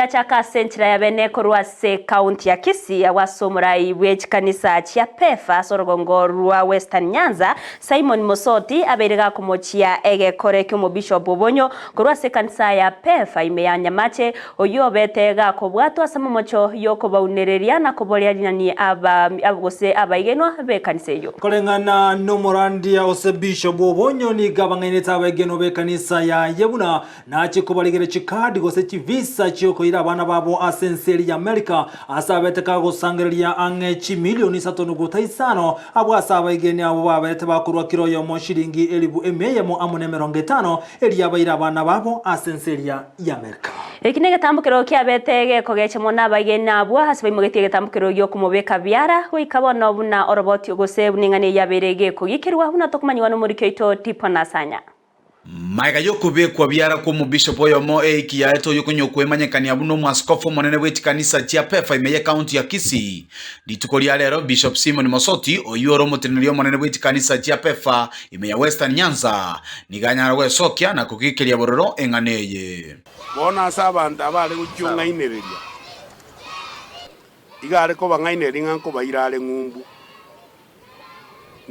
Yachaka ase enchera ya bene korwa ase ekaunti ya Kisii agwo ase omorai bwe chikanisa chia PEFA ase orogongo rwa Western Nyanza, Simon Mosoti abeire gakomochia egekore ki'omobishop Obonyo korwa ase ekanisa ya PEFA ime ya Nyamache oyio obete gakobwatwa ase amamocho y'okobaunereria na koboria rinani aba gose abaigenwa b'ekanisa eyio. Koreng'ana nomorandia gose bishop Obonyo nigo abang'ainete abegenwa b'ekanisa yaye buna Nachie kobarigera chikadi gose chivisa chi'okoira abana babo ase ense eria y'Amerika, ase abete kagosangereria ang'e chimilioni isato nogota isano, abwo ase abaegeni abwo baberete bakorua kera oyomo chiringi elifu emia eyemo amo nemerongo etano, eria baire abana babo ase ense eria y'Amerika. Eki negetambokero kiabete gekogecha mono abaegeni abwo ase baimogetie egetambokero gi'okomobeka biara, goika bono buna oroboti gose buna eng'ana eyio yabeire gekogikerwa, buna tokomanyigwa nomoriki oito Tipo Nasanya. Magega y'okobekwa biara kw'omobishop oyomo eiki yaete oyokonywa kwemanyekania buna omwaskofu omonene bwe chikanisa chia PEFA ime y'ekaunti ya Kisii. Rituko ria rero Bishop Simon Mosoti oyio ore omoteneneri omonene bwe chikanisa chia PEFA ime ya Western Nyanza nigo anyara gwesokia na kogikeria bororo eng'ana eye. Bono ase abanto aba are gochiong'ainereria, iga are kobang'ainereria ng'a nkobaira are ng'umbu.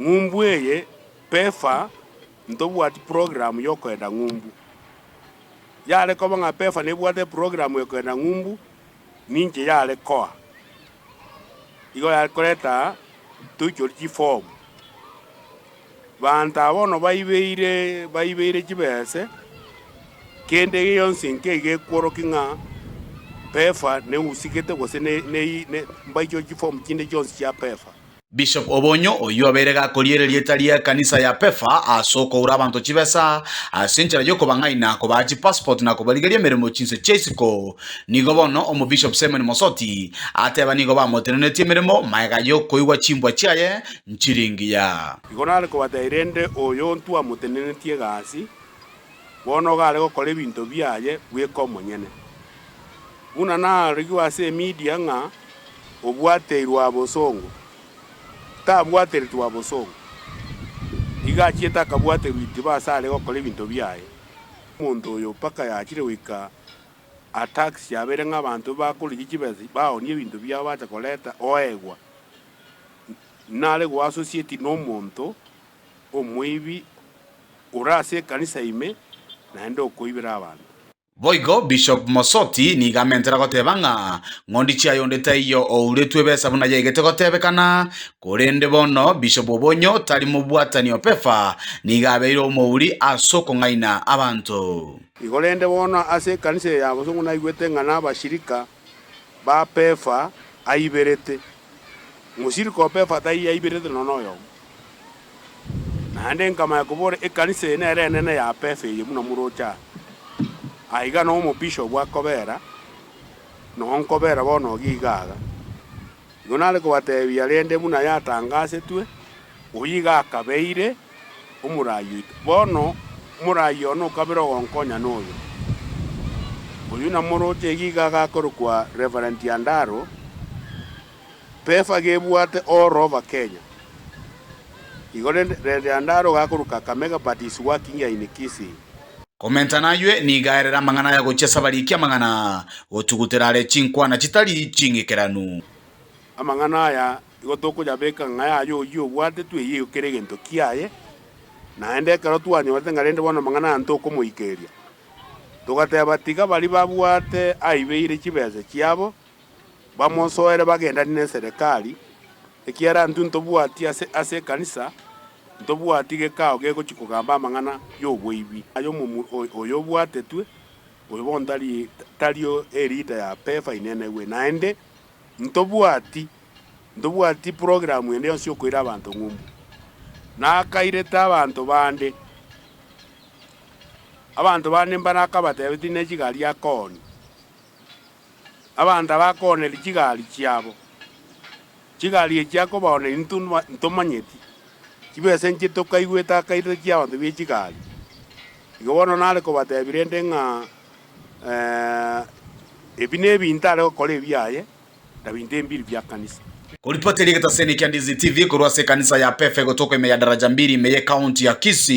Ng'umbu eye PEFA Ntobwati programu y'okoenda ng'umbu. Yare koba ng'a PEFA nebwate eprogramu y'okoenda ng'umbu, ninche yare koa. Igo yare koreta toichori chifomu. Banto aba bono baibeire baibeire chibese, kende gionsi nkeigo gekworokia ng'a PEFA neusigete gose ne ne mbaichori chifomu chinde chionsi chia PEFA. Bishop Obonyo, oyio obeire gakorieria erieta ri'ekanisa ya PEFA ase okoura abanto chibesa ase enchera y'okobang'aina, kobaa chipassport na kobarigeria emeremo chinse chia isiko, nigo bono Omobishop Simon Mosoti ateba nigo bamotenenetie emeremo magega y'okoigwa chimbwa chiaye nchiri ngiya. Igo nare kobatebia rende oyo ntwamotenenetie egasi, bono iga are gokora ebinto biaye bweka omonyene. Buna narigwe ase emedia ng'a obwateirwe abosongo, tabwateretwe abosongo, iga achiete akabwaterwa itibo ase are gokora ebinto biaye. Omonto oyo mpaka yachire goika attacks chiabeire ng'a abanto bakorigia chibesa baonie ebinto biabo bacha koreta oegwa. Nare goassociate nomonto omoibi ore ase ekanisa ime naende okoibera abanto. Boigo Bishop Mosoti nigo amentera goteba ng'a ng'ondi chiaye onde taiyo ouretwe ebesa buna yaigete gotebekana, korende bono Bishop Obonyo tari mobwatani o PEFA, nigo abeire omouri ase okong'aina abanto. Igo rende bono ase ekanisa eye ya bosongo naigwete ng'a nabashirika ba PEFA aiberete. Moshirika o PEFA taiyo aiberete nonya noyomo. Naende nkamanya kobora, Ekanisa eye nere enene ya PEFA eye buna moroche aa. Aiga noo omobishop akobera, noo nkobera bono iga iga iga. Igo nare kobatebia rende buna yatangasetwe, oyio iga akabeire omorai oito. Bono omorai one okabere ogonkonya noyo. Oyio namoroche iga iga agakorokwa Reverend Andaro, PEFA gebwate all over Kenya. Igo rende rende Andaro gakorwa Kakamega but is working here in Kisii. Komenta naywe nigo aerere amang'ana aya gochia ase abariki amang'ana, gotugutera are chinkwana chitari ching'ikeranu. Amang'ana aya igo tokoyabeka ng'a yaye oyio obwatetwe eyio igo kere egento kiaye, naende ekero twanyorete ng'a rende bono amang'ana aya ntokomoikeria. Togateba tiga baria babwate aibeire chibesa chiabo, bamosoere bagendanie neserekari, ekiagera intwe ntobwati ase ase ekanisa, ntobwati gekao gegochia kogamba amang'ana y'oboibi. Aye omomu oyo obwatetwe, oyo bono tari tari eleader ya PEFA in any way, naende ntobwati ntobwati program ende yonsi yokoira abanto ng'umbu. Nakairete abanto bande, abanto bande mbare akabatebetie ne chigari akoonia. Abanto aba akooneria chigari chiabo, chigari echi akobaoneria intwe ntomanyeti, chibesa inche tokaigwete akairete chiabanto bie chigari. Igo bono nare kobatebia rende ng'a ebi nebinto are gokora ebiaye, na binto ebiri bia kanisa. Koripoteria egetaseni kia Ndizi TV korwa ase ekanisa ya Pefa egotoka ime ya Daraja Mbili ime ye County ya Kisii.